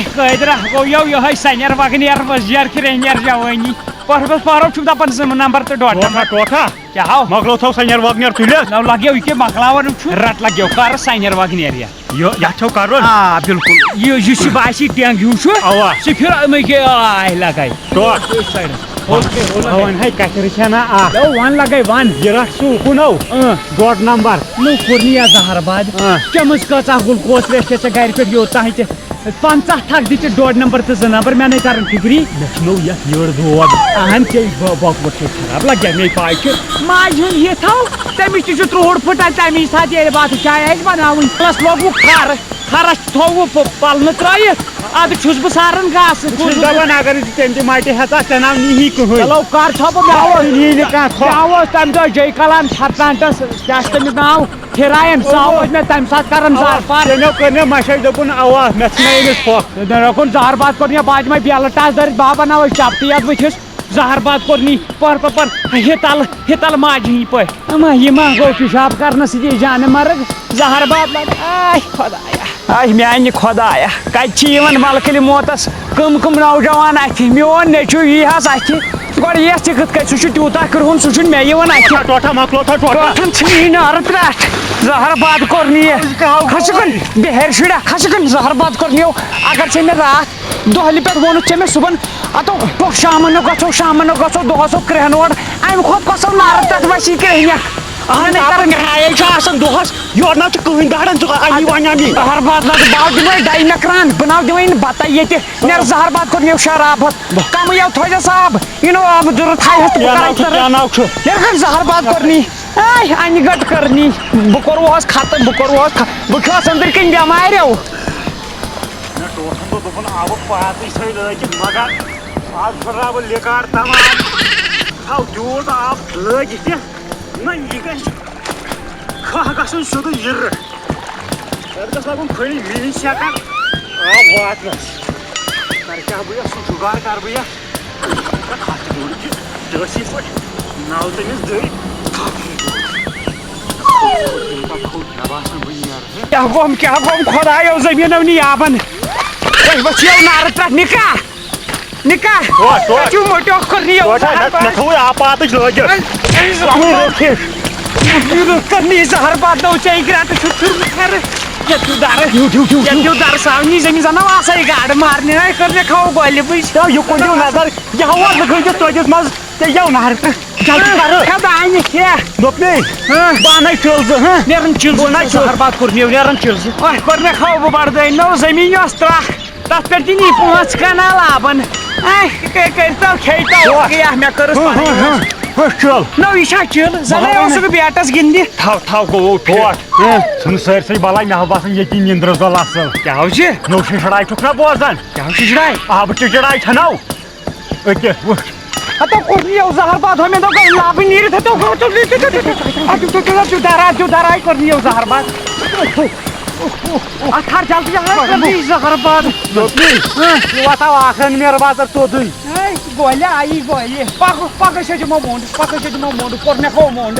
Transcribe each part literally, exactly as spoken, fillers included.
قٲدرا، گوٚو یو یِہوٚے سنیر وغنیر وزیر کرٛیٚہنیر جوٲنی۔ پٔہرس پٔہرو چھُکھ دپان زٕ نمبر تہٕ ڈۄڈ ٹوٹھا، نمبر۔ ٹوٹھا۔ کیٛاہ ہو؟ مۄکلو تھو سنیر وغنیر تُلِتھ۔ نو لگیو یہِ کہِ مۄکلاوان چھُ۔ رٹ لگیو، کر سنیر وغنیر یا۔ یہِ، یتھ چھو کرُن۔ آ، بِلکُل۔ یہِ، یُس یہِ باسی ٹینگ ہیوٗ چھُ، اوا۔ سُہ پھِر أمے کے آے لگے۔ ٹوٹھ۔ اوکے۔ وۄنۍ ہے کتھِ رٕچھے نا اکھ۔ یو، ون لگے، ون۔ یہِ رٹھ سُہ اُکُن او۔ اۭں۔ ڈۄڈ نمبر۔ نو کوٚر نہٕ یہِ زہر باد۔ اۭں۔ چٔمٕژ کۭژاہ گلوکوز تریش چھےٚ ژےٚ گرِ پٮ۪ٹھ یوٚت تام تہِ؟ پنٛژاہ تھکھ دِتھ ڈۄڈ نمبر تہٕ زٕ نمبر، مےٚ نے تران فِکری۔ مےٚ چھُنو یتھ یٔڑ دود۔ اہن ژےٚ ب-، بۄکہٕ وۄکھ چھے خراب لگیا، مے پاے چھِ۔ ماجہِ ہُنٛد یِتھ ہو، تٔمِس تہِ چھُ ترٛوہُر پھٕٹان تَمی ساتہٕ، ییٚلہِ بَتہٕ چاے آسہِ بَناوٕنۍ۔ پَلَس لوگُکھ کھَر، کھَرَس تھوٚوُکھ پ-، پَلنہٕ ترٛٲیِتھ، اَدٕ چھُس بہٕ ساران گاسہٕ۔ بہٕ چھُس دَپان، اگر ژٕ تٔمۍ تہِ مَٹہِ ہٮ۪ژاکھ، ژےٚ ناو نِہی کٕہٕنۍ۔ چلو، کَر چھَو بہٕ مےٚ اوس، نِہی نہٕ کانٛہہ کھۄ۔ مےٚ اوس تَمہِ دۄہ جے کلان چھَرتانٹَس، کیٛاہ چھُ تٔمِس ناو؟ فِرایم سا اوس مےٚ تَمہِ ساتہٕ کران زار پار۔ تٔمۍ کٔر مےٚ مَشٲے، دوٚپُن، اَوا، مےٚ ژھٕنٲے أمِس پھۄکھ۔ تٔمۍ دوٚپُن، زہر باد کوٚر مےٚ باجہِ مَے بیلہٕ ٹاس دٲرِتھ، بابا نہ ٲسۍ چپٹٕے یَتھ بٕتھِس۔ زہر باد کوٚر نی پٔہر پٔہر، ہِتَل، ہِتَل ماجہِ ہِنٛدۍ پٲٹھۍ۔ اما، یہِ ما گوٚو پِشاب کرنہٕ سۭتی جانہٕ مرگ؟ زہر باد لگہِ۔ آے خۄدایا۔ آے میانہِ خۄدایا، کتہِ چھِ یِوان ملکہٕ موتس کٕم کٕم نوجوان اتھِ؟ میون نیٚچو یی حظ اتھِ۔ گۄڈٕ یتھ تہِ کِتھ کٔنۍ؟ سُہ چھُ تیوٗتاہ کرٛہُن، سُہ چھُنہٕ مےٚ یِوان اتھِ۔ ٹوٹھا، ٹوٹھا، مۄکلو تھا، ٹوٹھا۔ ٹوٹھن ژھٕنی نارٕ پٮ۪ٹھ۔ زہر باد کوٚر نہٕ یہِ۔ کھسہٕ کُن، بِہٲرۍ شُرا، کھسہٕ کُن، زہر باد کوٚر نہٕ یہِ۔ اگر ژےٚ مےٚ راتھ دۄہلہِ پٮ۪ٹھ ووٚنُتھ ژےٚ مےٚ صُبحن، اتو ٹوٚکھ شامن نہٕ گژھو، شامن نہٕ گژھو، دۄہس ہو کرٛہنوڑ، امہِ کھۄتہٕ کۄس ہو نارٕ پٮ۪ٹھ وسی کرٛہنٮ۪کھ؟ اہن، اہن، اپُر کران۔ کرایے چھُ آسان دۄہس، یورٕ نہ چھُ کٕہٕنۍ داران، ژٕ امی وۄنۍ امی۔ زہر باد لگہٕ، بہٕ دِمے ڈاے مکران، بہٕ نہ دِمے نہٕ بتہ ییٚتہِ۔ نیر زہر باد کوٚر مےٚ شراب۔ کمٕے یو تھٲیزٮ۪س آب، یہِ نو آب ضروٗرت تھایہِ ہس تہٕ بہٕ کیٛاہ کرے ناو چھُ، ژٕ کیٛاہ ناو چھُ؟ نیر کر زہر باد کوٚر نی۔ آے، انہِ گٹ کٔر نی۔ بہٕ کوٚروہس ختم، بہٕ کوٚروہس خ-، بہٕ کھیوس أنٛدٕرۍ کِنۍ بٮ۪ماریو۔ مےٚ ٹوٹھن دوٚپ، دوٚپُن، آبہٕ پاتٕے چھے لٲگِتھ، مگر آز پھٕٹراو بہٕ لِکار تمام۔ تھاو تیوٗت آب لٲگِتھ تہِ، نہ یہِ گژھِ کھاہ گژھُن سیوٚدُے یِرٕ۔ تَتھ گژھِ لَگُن کھٔنِج مِنی سیکنڈ آب واتنَس۔ کَرٕ کیٛاہ بہٕ یَتھ، سُہ جُگاڑ کَرٕ بہٕ یَتھ۔ تَتھ تہِ گوٚو نہٕ کینٛہہ، تہِ ٲسۍ یِتھ پٲٹھۍ نَو تٔمِس دٔرۍ۔ تَتھ کھوٚت، مےٚ باسان بہٕ نیرٕ۔ کیٛاہ گوٚم، کیٛاہ گوٚم خۄدایو زٔمیٖنو نِیابَن؟ تُہۍ ؤتھِو نارٕ پٮ۪ٹھ نِکاح۔ نِکاح۔ ٹوٹھ، ٹوٹھ۔ تۄہہِ چھُو مٔٹیو کٔرنی یو ٹوٹھ، زہر مےٚ، باد۔ مےٚ تھوٚوُے آب پاتٕچ لٲگِتھ۔ اَے، اَے، زہر باد۔ مےٚ کٔرنی زہر باد، نو ژےٚ گرٛٮ۪ٹہٕ چھُ پھیُرمُت پھٮ۪رٕ۔ یَتھ چھُ دَرٕ۔ ٹھیٖک، ٹھیٖک، ٹھیٖک، یَتھ ٹھیٖک۔ چھُ دَرٕ ساونی زٔمیٖن زَنہٕ آسَے گاڈٕ مارنہِ، نَے کٔر مےٚ کھاوو گۄلہِ بٕچ۔ تہٕ یہِ کُن دِیِو نظر، یہِ ہوا لُکہٕ ہٕنٛدِس ژۄدِس منٛز، ژےٚ یَو نہر تہٕ جلدی کَرٕ۔ کھےٚ دانہِ کھےٚ۔ دوٚپمَے، ہاں۔ بہٕ اَنَے چِلزٕ، ہاں۔ نیران چِلزٕ بہٕ اَنَے چھُ چِلزٕ۔ زہر باد کوٚر مےٚ، نیران چِلزٕ۔ اوہ، کوٚر مےٚ کھاوو بہٕ بَڑٕ دٲنۍ، نٔو زٔمیٖن یۄس ترٛکھ۔ تَتھ پٮ۪ٹھ دِنی پانٛژھ کَنال آبَن۔ اے، کٔرۍ، کٔرۍتو، کھیٚیتو۔ ٹوٹھ۔ یہِ مےٚ کٔرٕس ہُہ، ہُہ، پَنٕنۍ ہُہ، یۄس۔ ہُہ، چل۔ نٔو، یہِ چھا چِل؟ زَنَے اوسُکھ بیٹَس گِنٛدنہِ۔ تھاو، تھاو، گوٚو، ٹوٹھ۔ ہہ۔ ژھٕن سٲرسٕے بَلاے، مےٚ ہا باسان ییٚتی نِنٛدرٕ زَل اَصٕل۔ کیٛاہ ہو چھِ؟ نٔو شِشڑاے چھُکھ نا بوزان؟ کیٛاہ ہو شِشڑاے؟ آبہٕ چِچڑاے چھَنو؟ أکیٛاہ، وٕچھ۔ ہتو کوٚرنی یو زہر باد، ہمیں تو کہیں لاپ نہیں رہے تو کو تو تو تو تو درا جو درا کوٚرنی یو زہر باد۔ اتھ کر جلدی آ، کوٚرنی زہر باد۔ دوٚپمَے، ہاں۔ یہِ واتاو آخرن میر بازر توٚدُے۔ اے، گولہِ آیی گولہِ۔ پکو، پکو چھِ دِمو مونڈ، پکو چھِ دِمو مونڈ، کوٚر مےٚ کھو مونڈ۔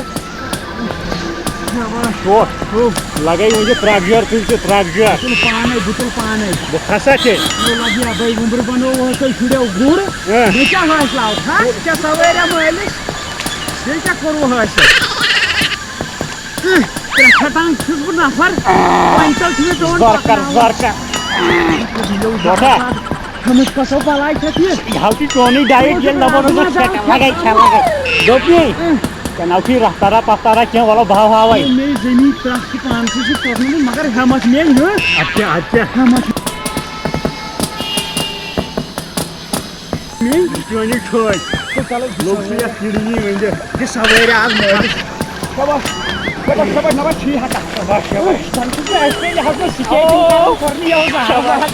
ٹوٹھ۔ لگے وۄنۍ یہِ ترٛکھ جار، تُل تہِ ترٛکھ جار۔ بہٕ تُلہٕ پانے، بہٕ تُلہٕ پانے۔ بہٕ کھسا تہِ۔ یہِ لگہِ یا بے وُمبرٕ بنووہس تۄہہِ شُرٮ۪و گُر۔ ہہ۔ بیٚیہِ کیٛاہ حٲصِل آو؟ ہہ؟ ژےٚ سوٲرۍ مٲلِس۔ بیٚیہِ کیٛاہ کوٚروٕ حٲصِل؟ اۭں، ترٛےٚ کھٹان چھُس بہٕ نفر۔ وۄنۍ تہِ چھُ مےٚ پیوٚمُت زر کر، پکناوُن۔ زر کر۔ یہِ لوٚگ بوٹا۔ زبردست۔ ہمس کسو بلاے چھتھ یہ۔ یہ ہاو چی چونی ڈائٹ، یہ لبن روز کھیت لگے، کھیت لگے۔ دوپی۔ ژےٚ ناو چھُے رفتارا پفتارا کینٛہہ، وَلہٕ بہٕ ہاوہاوَے۔ مےٚ زٔمیٖن ترٛٹھ چھِ پانسٕے سۭتۍ کوٚرمُت، مگر ہٮ۪متھ میلہِ نہٕ۔ اَدٕ کیٛاہ، اَدٕ کیٛاہ؟ ہٮ۪متھ میلہِ۔ چٲنی ٹھٲنۍ۔ تہٕ چلو، لوٚگ سُہ یَتھ کِڈنی ؤنِتھ۔ یہِ سوٲرۍ آز مٲلِس۔ شاباش، شاباش، شاباش، نہ وۄنۍ چھی ہَتہ۔ شاباش، شاباش۔ زَن چھُس نہٕ اَسہِ تہِ یہِ حظ نہٕ سِکیٹِنٛگ کَران، کوٚر نہٕ یہِ حظ شاباش۔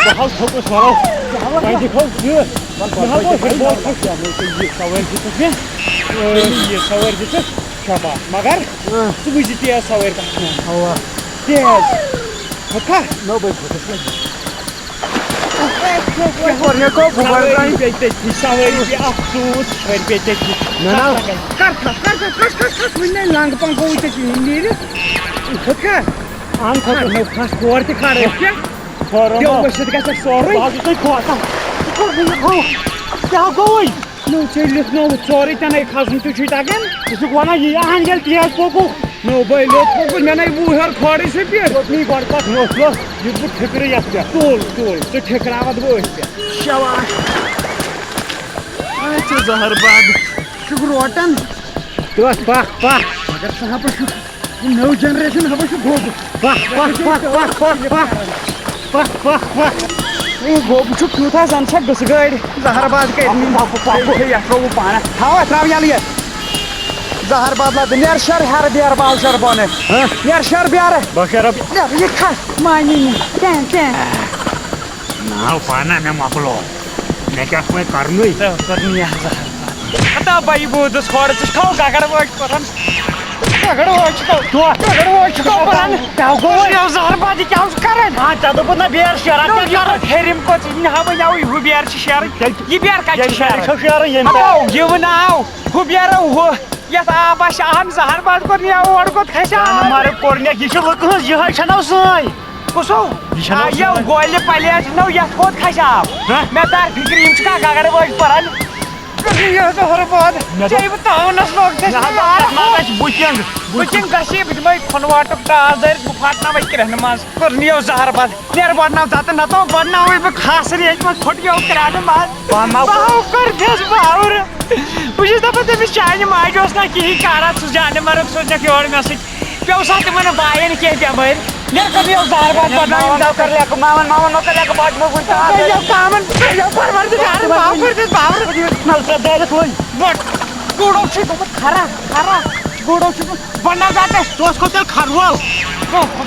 بہٕ حظ تھوٚکُس وَلہٕ۔ وۄنۍ دِکھو یہِ۔ مےٚ حظ اوس یہِ بوٹ کھوٚت کیٛاہ، مےٚ اوس یہِ سوٲرۍ دِژٕکھ مےٚ۔ یہِ سوٲرۍ دِژٕکھ شاباش۔ مگر ژٕ وٕچھ یہِ تیز سوٲرۍ کَتھ چھِ وَنان۔ اَوا۔ تیز۔ کھوٚت کھا؟ نہ، بٔے کھوٚتُس وۄنۍ۔ کوٚر مےٚ کوٚر بہٕ بَرٕ سوٲری تۄہہِ۔ پیٚیہِ تٔتھی، سوٲری پیٚیہِ اَکھ ژوٗنٛٹھ، سۄ پیٚیہِ تٔتھی۔ نہ، نہ۔ کَر کَتھ، کَر کَتھ، کَر کَتھ، کَر کَتھ، وٕنہِ نَے لنٛگہٕ پنٛگہٕ گوٚوُے ژےٚ کِہیٖنۍ نیٖرِتھ۔ ہُتھ کَر۔ اَہَن کھۄتہٕ۔ نہ، نہ، کھَس تھور تہِ کھَر أسۍ کیٛاہ؟ کھۄر پیٚو ما؟ ؤسِتھ گژھٮ۪کھ سورُے۔ بہٕ حظ چھُس تۄہہِ کھۄژان۔ ژٕ کوٚر مےٚ یہِ گوٚو؟ کیٛاہ گوٚوُے؟ نو، ژےٚ لیوٗکھنووُتھ سورُے ژےٚ نَے کھَسُن تہِ چھُے تَگان۔ ژٕ چھُکھ وَنان یی اَہَن ییٚلہِ تیز پوٚکُکھ۔ نو بٲے، لوٚت پوٚکُس، مےٚ نَے وُہَر کھۄرٕے چھُ پٮ۪ٹھ۔ دوٚپمَے گۄڈٕ کَتھ نوٚژ نوٚژ، یُتھ بہٕ ٹھِکرٕ یَتھ پٮ۪ٹھ۔ تُل، تُل، ژٕ ٹھِکراوَتھ بہٕ أتھۍ پٮ۪ٹھ۔ شاباش۔ اچھا، زہر باد۔ چھُکھ روٹَن۔ تُل، پَکھ، پَکھ۔ مگر ژٕ ہا پَکھ چھُکھ۔ یہِ نٔو generation ہبا چھُ گوٚب۔ پَکھ، پَکھ، پَکھ۔ اے گوٚب چھُ کیُتھ حظ، زَن چھےٚ گٔژھٕ گٲڑۍ زہر باد کَرنی۔ پَکھ، پَکھ، پَکھ۔ ہے، یَتھ ترٛوو بہٕ پانَس۔ تھاو اَتھ، ترٛاو یَلہٕ یہِ۔ زہر باد لَدٕ، نیر شَر ہیٚرٕ بیرٕ، باو شَر بۄنہٕ۔ ہہ؟ نیر شَر بیرٕ۔ باو شَر۔ نیر، یہِ کھَس، مانی نہٕ۔ کینٛہہ، کینٛہہ۔ ناو پانہ مےٚ مۄکلو۔ مےٚ کیٛاہ چھُ وۄنۍ کَرنُے؟ ژےٚ کٔرنٕے یہِ زہر باد۔ ہتا بھائی بوٗزُس ہورٕ، ژٕ چھُکھ گگر وٲج پَران۔ گگر وٲج چھُکھ۔ دۄہ۔ گگر وٲج چھُکھ پَران۔ کیٛاہ گوٚو وۄنۍ؟ یہِ زہر باد، یہِ کیٛاہ چھُ کَران؟ ہا، ژےٚ دوٚپُتھ نہ بیرٕ شیران، نو، کیٛاہ یہِ کَران؟ ہیٚرِم کۄس، یہِ نہ ہا وۄنۍ آو یہِ ہُہ بیرٕ چھِ شیرٕنۍ۔ تیٚلہِ یہِ بیرٕ کَتہِ چھِ ییٚلہِ شیرٕنۍ؟ شیرٕنۍ چھو شیرٕنۍ ییٚمہِ ہَتو، ساتہٕ۔ یہِ وۄنۍ آو۔ ہُہ بیرٕ ہُہ، یَتھ آب آسہِ اَہَن زہر باد کوٚر، یہِ اورٕ کوٚت کھسہِ آب؟ جانہٕ مَرٕ کوٚر مےٚ، یہِ چھِ لُکہٕ ہٕنٛز، یِہوٚے چھَنو سٲنۍ۔ کُسو؟ یہِ چھَنہٕ آ، یہِ سٲنۍ۔ گولہِ پلیٹ چھَنہٕ، یَتھ کوٚت کھسہِ آب؟ ہہ؟ مےٚ تَر فِکرِ، یِم چھِ کانٛہہ گگر وٲج پَران۔ یہِ حظ ہُرٕ باد۔ مےٚ دوٚپ، ژےٚ بہٕ تاوَنَس لوگ، ژےٚ مےٚ چھِ حظ مےٚ دوٚپ، عارف یَتھ ما آسہِ بُتھِنٛگ؟ بُتھِنٛگ گژھِ، بہٕ دِمَے کھۄنہٕ واٹُک ٹاس دٲرِتھ، بہٕ پھاٹناوَے کرٛٮ۪ہنہٕ منٛز۔ کوٚر نِیَو زہر باد۔ نیر بڈناو ژٕ تہٕ نتہٕ بڈناوٕے بہٕ خاص ریج منٛز پھُٹیو کرٛانہٕ منٛز۔ پانہٕ ما بہٕ ہاو کٔر دِس باورٕ۔ بہٕ چھُس دَپان تٔمِس چانہِ ماجہِ اوس نہ کِہیٖنۍ کارا، سُہ جانہِ مرگ سوزنکھ یورٕ مےٚ سۭتۍ۔ پیوٚو سا تِمن بایَن کینٛہہ بٮ۪مٲرۍ۔ میر کٔرِو یَو زہر باد بدناوٕنۍ ماوَن دَوکر۔ کٔر لیکہٕ، ماوَن، ماوَن مہ کٔر لیکہٕ، بہٕ ہاو دِمو وٕنہِ تاس۔ یَو کامَن، یَو پروردگار، باو کٔر دِس باورٕ۔ نَلکہٕ دٲرِتھ وٕنۍ۔ بَٹ، گُڈو چھُ گوٚمُت خراب، خراب۔ گُڈو چھُ گوٚمُت۔ بناو زیادٕ۔ ژٕ اوس کھوٚت تیٚلہِ کھروَل۔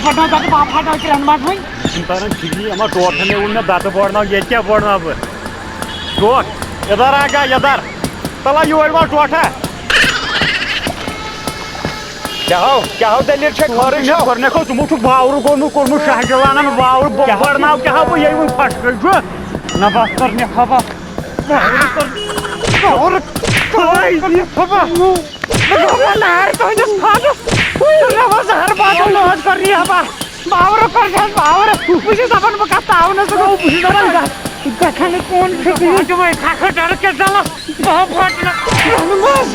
بناو زیادٕ، بہٕ ہا پھاٹاو تہِ رَنہٕ منٛز وۄنۍ۔ یہِ چھُنہٕ تَران فِکرِ، یِمو ٹوٹھ ہَنے ووٚن مےٚ بَتہٕ بوڑناو، ییٚتہِ کیٛاہ بوڑناو بہٕ؟ ٹوٹھ، اِدھر آ گیا، اِدھر۔ تَلہ یورٕ وَل ٹوٹھا۔ کیٛاہ ہو، کیٛاہ ہو دٔلیٖل چھےٚ، خٲرٕے چھو؟ گۄڈٕنیٚتھ اوس تِمو چھُ باورٕ گوٚمُت، کوٚرمُت شاہ جوانَن باورٕ، بہٕ بوڑناو کیٛاہ ہو بہٕ، ییٚلہِ وۄنۍ پھَش کٔرۍ چھُ۔ نہ بَس کٔر مےٚ خبر۔ باورٕ کٔر، باورٕ کٔر مےٚ خبر۔ مےٚ گوٚو نار تُہٕنٛدِس خانَس۔ مےٚ ووٚن زہر بادل ناز کٔر یہِ ہبا۔ باورٕ کٔر مےٚ باورٕ۔ بہٕ چھُس دَپان بہٕ کَتھ تاونَس بہٕ گوٚو۔ بہٕ چھُس دَپان گژھ۔ ژےٚ کھَنہٕ کون چھُ بہٕ دِمَے کھَکھٕ ڈَرٕ کیٛاہ ژَلَس۔ بہٕ ہا پھاٹنہٕ۔ رَنہٕ منٛز۔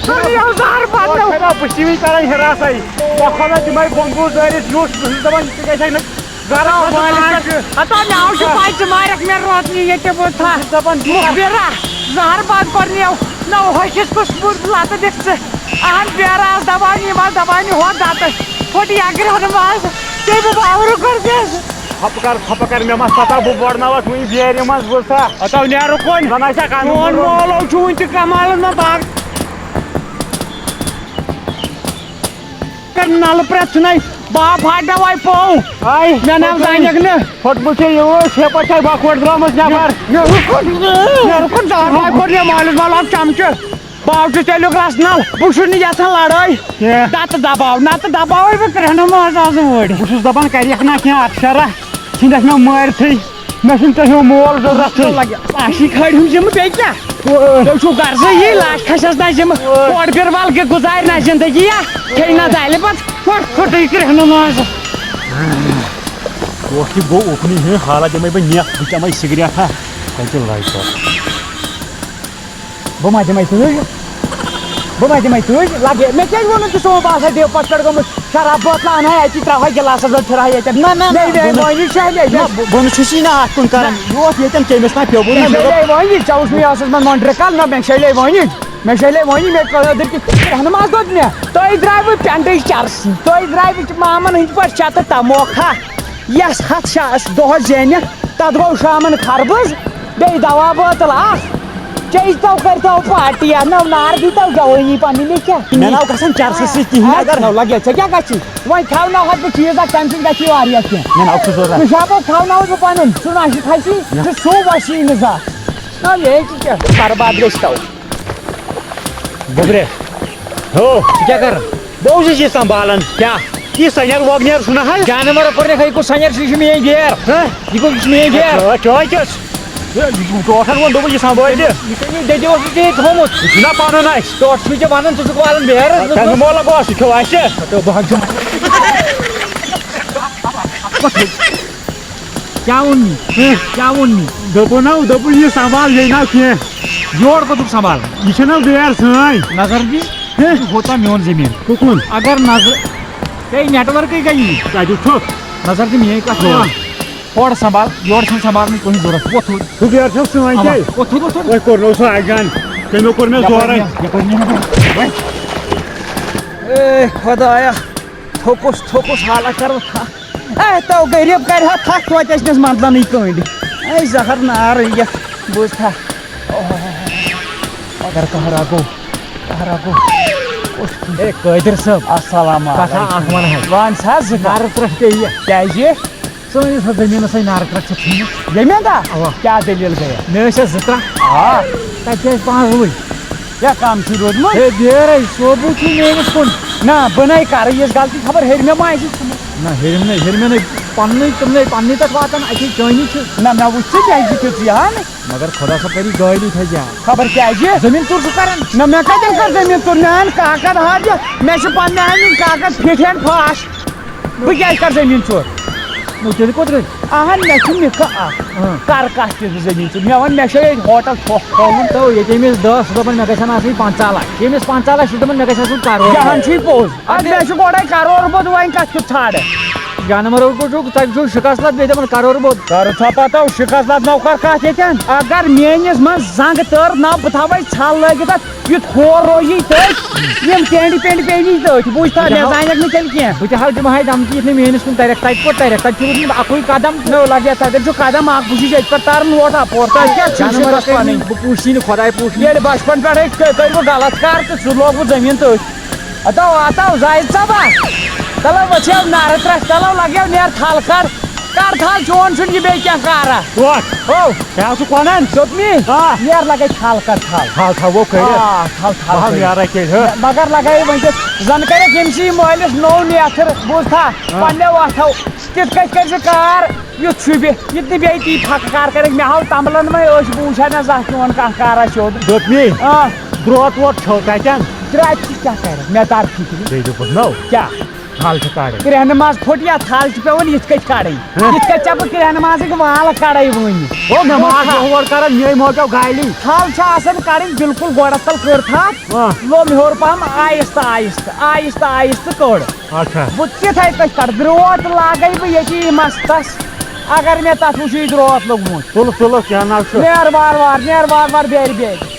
کٔر یہِ زہر بادل۔ بہٕ چھُس یِمَے کَران ہِراسَے۔ بہٕ کھولہٕ تِمَے بۄمبوٗ دٲرِتھ یُس۔ بہٕ چھُس دَپان ژٕ گژھِ نہٕ گَرٕ آو مالِک چھُ۔ ہتا مےٚ آو چھُ پَے ژٕ مارَکھ مےٚ روتنہِ ییٚتہِ بہٕ تھا۔ دَپان چھُ۔ مُخبِرا، زہر باد کوٚر نِیَو۔ نہ ہوٚکھِس کُس بُر لَتہٕ دِکھ ژٕ۔ اَہَن بیرٕ آس دَباونہِ، یِم آس دَباونہِ ہۄتھ دَتَس۔ پھوٚٹ یہِ اَگرِ ہَنہٕ منٛز۔ ژےٚ بہٕ باورٕ کوٚر بیٚیَس۔ ژھۄپہٕ کَر، ژھۄپہٕ کَر، مےٚ ما پَتہ بہٕ بۄڑناوَتھ وٕنہِ بیرِ منٛز بُرسا۔ ہتا نیرُکھ وۄنۍ۔ زَن آسہِ ہا کَنہٕ چون بُرُن۔ مول ہو چھُ وٕنہِ تہِ کَمالَن منٛز باغ۔ کر نلہٕ پرٛٮ۪تھ چھُنَے باپ ہاٹا واے پوو۔ آے، مےٚ ناو پھوٚٹمُت۔ زانٮ۪کھ نہٕ۔ پھوٚٹمُت چھُ یہِ اوس، ہے پَتہٕ چھَے بۄکھوَٹ درٛامٕژ نٮ۪بَر۔ مےٚ رُکُن، مےٚ رُکُن، زہر باد کوٚر مےٚ مٲلِس مال اَکھ چمچہٕ۔ باو چھُ تیٚلیُک رَس نَل، بہٕ چھُس نہٕ یَژھان لَڑٲے۔ کینٛہہ۔ دَتہٕ دَباو، نَتہٕ دَباوَے بہٕ کرٛٮ۪ہنہٕ منٛز آز وٲڑۍ۔ بہٕ چھُس دَپان کَرٮ۪کھ نا کینٛہہ اَتھ شَرہ، ژھٕنٮ۪کھ مےٚ مٲرتھٕے۔ مےٚ چھُنہٕ تۄہہِ ہیوٗ مول ضروٗرت۔ لگہِ لاشی کھٲلۍ ہُم ذِمہٕ بیٚیہِ کیٛاہ؟ تُہۍ چھِو غرضٕے یی لاش کھسٮ۪س نہ ذِمہٕ۔ اورٕ بیرٕ وَل گٔے گُزارِ نہ زِندگی یا کھیٚیہِ نہ دَلہِ بَتہٕ۔ پھوٚٹ پھوٚٹُے کرٛٮ۪ہنہٕ منٛز۔ ٹوٹھ تہِ گوٚو اُکنُے ہیوٗ، حالہ دِمَے بہٕ نٮ۪تھ، بہٕ چَمَے سِگریٹھا۔ کَتہِ لَگہِ پَتہٕ؟ بہٕ ما دِمَے تُج؟ بہٕ ما دِمَے تُج؟ لَگے۔ مےٚ کیٛازِ ووٚنُن کہِ سون باسا دیو پَتھ پٮ۪ٹھ گوٚمُت؟ شراب بٲتلہٕ اَنہٕ ہا اَتی، ترٛاوہا گِلاسَس منٛز، پھِرہا ییٚتٮ۪ن۔ نہ، نہ، نہ، نہ، بہٕ نہٕ نہٕ۔ وۄنۍ چھُے نہ اَتھ کُن کران۔ نہ، یہِ اوس ییٚتٮ۪ن کیٚمِس تام پیوٚمُت، نہ، مےٚ مےٚ دوٚپ، لے وۄنۍ یہِ، ژےٚ اوس مےٚ یہِ آسَس منٛز مۄنٛڈرِ کَل، نہ، مےٚ چھے لے وۄنۍ یہِ، مےٚ چھے لے وۄنۍ یہِ، مےٚ کٔر أدٕر کہِ رہنُماہَس دوٚپ مےٚ، تُہۍ درٛاوٕ پٮ۪نٛڈٕج چرسٕے، تُہۍ درٛاوٕ ژٕ مامَن ہٕنٛدۍ پٲٹھۍ چَتہٕ تَموکھا، یَس ہَتھ شا-، دۄہَس زینہِ، تَتھ گوٚو شامَن خربٕز، بیٚیہِ دوا بٲتل اکھ۔ چیٚیتو، کٔرتو پارٹی، نو نار دیٖتو جوٲنی پننہِ، مےٚ کیٛاہ؟ مےٚ ناو گژھان چرسَس سۭتۍ کِہیٖنۍ، اگر نو لگے، ژےٚ کیٛاہ گژھی؟ وۄنۍ کھیاوناوہَتھ بہٕ چیٖز اکھ، تَمہِ سۭتۍ گژھی واریاہ کینٛہہ۔ مےٚ ناو چھُ ضوٚرَتھ۔ پِشابو کھیاوناوَتھ بہٕ پَنُن، سُہ نہ چھُ کھسی۔ ژٕ سُہ وَسی نہٕ زانٛہہ۔ نہ، یہِ ہیٚکہِ کیٛاہ؟ برباد گژھِ تو۔ گوٚبرِ۔ ہو۔ ژٕ کیٛاہ کران؟ بہٕ اوسُس یہِ سنبھالان۔ کیٛاہ؟ یہِ سنیر وۄگنیر چھُنہ حظ؟ جانور کوٚرنکھ، یہِ کُس سنیر چھُ؟ یہِ چھُ میٲنۍ بیرٕ۔ ہہ؟ یہِ گوٚو، یہِ چھُ میٲنۍ بیرٕ۔ چٲ-، چٲے کِس؟ ہے، ٹوٹھن ووٚن، دوٚپُن، یہِ سنٛبھٲلۍ زِ۔ یہِ کٔمِس دٔدِ اوسُتھ ژےٚ یہِ تھوٚمُت؟ یہِ چھُنہ پَنُن اَسہِ۔ ٹوٹھ چھُے ژےٚ وَنان، ژٕ چھُکھ والان بیرَس۔ تَمیُک مۄلہ گوٚو، سُہ کھیوٚو اَسہِ۔ تہٕ بہٕ ہا چھُس۔ کیٛاہ ووٚن مےٚ؟ کیٛاہ ووٚن مےٚ؟ دوٚپُن نہ، دوٚپُن، یہِ سنٛبھال، یہِ نہ کینٛہہ۔ یور کوٚت سنٛبھال؟ یہِ چھَنہ ویر سٲنۍ۔ نظر دِ، ہے۔ یہِ چھُ ہوتا میون زٔمیٖن۔ کُکُن؟ اگر نظر، ہے، نیٹورکٕے گٔیی۔ کَتہِ چھُکھ؟ نظر دِ میٲنۍ کَتھ۔ ہورٕ سنٛبھال، یورٕ چھُنہٕ سنٛبھالنٕچ کٕہٕنۍ ضوٚرَتھ۔ وۄتھ ہیوٚر۔ ہُہ بیٹ چھَو سٲنۍ اَوا، کیٛازِ؟ وۄتھ ہیوٚر، وۄتھ ہیوٚر۔ وۄنۍ کوٚر نہٕ سُہ اَکہِ جان، تٔمۍ کوٚر مےٚ یَپٲرۍ زورَے۔ نیر، یَپٲرۍ نیر۔ اے خۄدایا، تھوٚکُس، تھوٚکُس، حالا کَرو تھَکھ۔ اے تو غریٖب کَرِ ہا تھَکھ توتہِ ٲسۍ نَس مَنٛدلَنٕے کٔنٛڈۍ۔ اے زَہر نار یَتھ، بوٗزتھا؟ اوہ، مگر قہرا گوٚو، قہرا گوٚو۔ اے قٲدِر صٲب، السلام کَتھا علیکُم۔ اَکھ وَنہٕ حظ۔ وَن سا زٕ کَتھ۔ نارٕ ترٛٹھ پیٚیہِ۔ کیٛازِ؟ سٲنِس حظ زٔمیٖنَس ہے نارٕ ترٛٹھ چھِ ژھٕنِتھ۔ زٔمیٖن دا؟ اَوا۔ کیٛاہ دٔلیٖل گٔیہ؟ مےٚ ٲسۍ اَتھ زٕ ترٛکھ۔ آ۔ تَتہِ چھِ اَسہِ پانٛژھ وٕنۍ۔ کیٛاہ کَم چھُے روٗدمُت؟ ہے، بیرَے، سوبوٗ چھُے میٛٲنِس کُن۔ نہ، بہٕ نَے کَرٕ یِژھ غلطی، خبر ہیٚرمہِ ما آسہِ ژھٕنمٕژ۔ نہ، ہیٚرِم نَے، ہیٚرمہِ نَے پَننُے، تِم نَے پَننُے تَتھ واتان، اَسہِ ہے چٲنی چھِ۔ نہ، مےٚ وٕچھ ژٕ کیٛازِ تیُتھ یہِ ہا نہٕ۔ مگر خۄدا صٲب کَرِ گٲلی تھٲے زِ۔ خبر کیٛازِ؟ زٔمیٖن ژوٗر چھُ کَران۔ نہ، مےٚ کَتٮ۪ن کٔر زٔمیٖن ژوٗر؟ مےٚ اَن کاکَد ہا دِ، مےٚ چھِ پَننہِ اَنٕنۍ کاکَد پھِٹھ ہن پھاش۔ بہٕ کیٛازِ کَرٕ زٔمیٖن ژوٗر؟ نو تیٚلہِ کوٚت رٔٹۍ؟ اَہَن، مےٚ چھُ نِکہٕ اَکھ۔ اۭں۔ کَرٕ کَتھ تہِ زٔمیٖن ژوٗر؟ مےٚ وَن، مےٚ چھےٚ ییٚتہِ ہوٹَل تھۄکھ کھولُن۔ تو ییٚتہِ أمِس دَہ، سُہ دَپان، مےٚ گژھن آسٕنۍ پنٛژاہ لَچھ۔ ییٚمِس پنٛژاہ لَچھ چھُ دَپان، مےٚ گژھِ آسُن کَرور۔ یہِ ہَن چھُے پوٚز۔ اَدٕ مےٚ چھُ گۄڈَے کَرور بوٚد، وۄنۍ کَتھ کیُتھ ژھانٛڈٕ؟ جانور کوٚت چھُکھ؟ تۄہہِ چھُو شِکَس لَتھ، بیٚیہِ دَپان کَرور بوٚد۔ کَرٕ ژھۄپہٕ تَو شِکَس لَتھ نوکَر کَتھ ییٚتٮ۪ن؟ اگر میٛٲنِس منٛز زنٛگ تٔر نہ، بہٕ تھاوَے ژھَل لٲگِتھ اَتھ۔ یُتھ ہور روزی تٔتھۍ، یِم ٹینڈِ پینڈِ پیٚیہِ نہٕ تٔتھۍ، بوٗزتھا، بہٕ تہِ مےٚ ہاو-، زانٮ۪کھ نہٕ تیٚلہِ کینٛہہ۔ بہٕ تہِ ہاوٕ دِمہٕ ہاے دھمکی یِتھ نہٕ میٲنِس کُن تَرٮ۪کھ، تَتہِ کوٚت تَرٮ۪کھ، تَتہِ چھُ روٗدمُت اَکُے قدم۔ نو لگیا تَتٮ۪ن چھُ قدم اَکھ، بہٕ چھُس ییٚتہِ پٮ۪ٹھ تَرُن ووٹ اَپور، تۄہہِ کیٛاہ چھُو جانور شِکَس کٔرۍ پَنٕنۍ؟ بہٕ پوٗچھی نہٕ خۄداے پوٗچھی۔ ییٚلہِ بَچپَن پٮ۪ٹھَے کٔ-، کٔرِو غلط کار تہٕ سُہ لوگوُ زٔمیٖن تٔتھۍ۔ اَتو، اَتو، زاہد صٲبا، تَلو ؤتھِو نارٕ ترٛٹھ، تَلو لگیو نیر تھل کر، کر تھل، چون چھُنہٕ یہِ بیٚیہِ کینٛہہ کارا۔ ٹوٹھ۔ ہو۔ کیٛاہ چھُکھ وَنان؟ دوٚپمی؟ آ۔ نیر لگے تھل کر تھل۔ تھل تھاوو کٔرِتھ۔ آ، تھل، تھل بہٕ ہا کٔرِتھ۔ نیرے تیٚلہِ، ہہ؟ مگر لگے وٕنکیٚس، زن کَرٮ۪کھ ییٚمہِ سٕے مٲلِس نوٚو نیتھٕر، بوٗزتھا؟ آ۔ پننیو اَتھو، تِتھ کٔنۍ کٔرۍ زِ کار، یُتھ چھُ بیٚیہِ، یہِ تہِ بیٚیہِ تی پھکہٕ کار کَرٮ۪کھ، مےٚ ہاو تمبلن منٛز أچھ، بہٕ وٕچھِ ہا نہ زانٛہہ چون کانٛہہ کارا سیوٚد۔ دوٚپمی؟ آ۔ درٛوت ووت چھو کَتٮ۪ن؟ درٛاتہِ چھِ کیٛاہ کَرٮ۪کھ؟ مےٚ تر فِکرِ۔ بیٚیہِ دوٚپُس نو۔ کیٛاہ؟ تھل چھِ کَڑٕنۍ۔ کرٛہنہٕ ماز پھوٚٹ یا تھل چھِ پٮ۪وان یِتھ کٔنۍ کَڑٕنۍ؟ ہہ؟ یِتھ کٔنۍ ژےٚ بہٕ کرٛہنہٕ مازٕکۍ وال کَڑَے وٕنہِ۔ او، مےٚ ماز ہور کَران، میٛٲنۍ ماجو گالی۔ تھل چھِ آسان کَڑٕنۍ بِلکُل گۄڈَس تَل کٔر تھپھ۔ آ۔ لوٚم ہیوٚر پَہَم آہِستہٕ، آہِستہٕ، آہِستہٕ، آہِستہٕ کٔڑ۔ اچھا۔ بہٕ تِتھَے کٔنۍ کَڑٕ۔ درٛوت لاگَے بہٕ ییٚتی مَستَس۔ اگر مےٚ تَتھ وٕچھُے درٛوت لوٚگمُت۔ تُلُکھ، تُلُکھ، کینٛہہ نہ حظ چھُ۔ نیر وارٕ وارٕ، نیر وارٕ وارٕ بیرِ بیرِ۔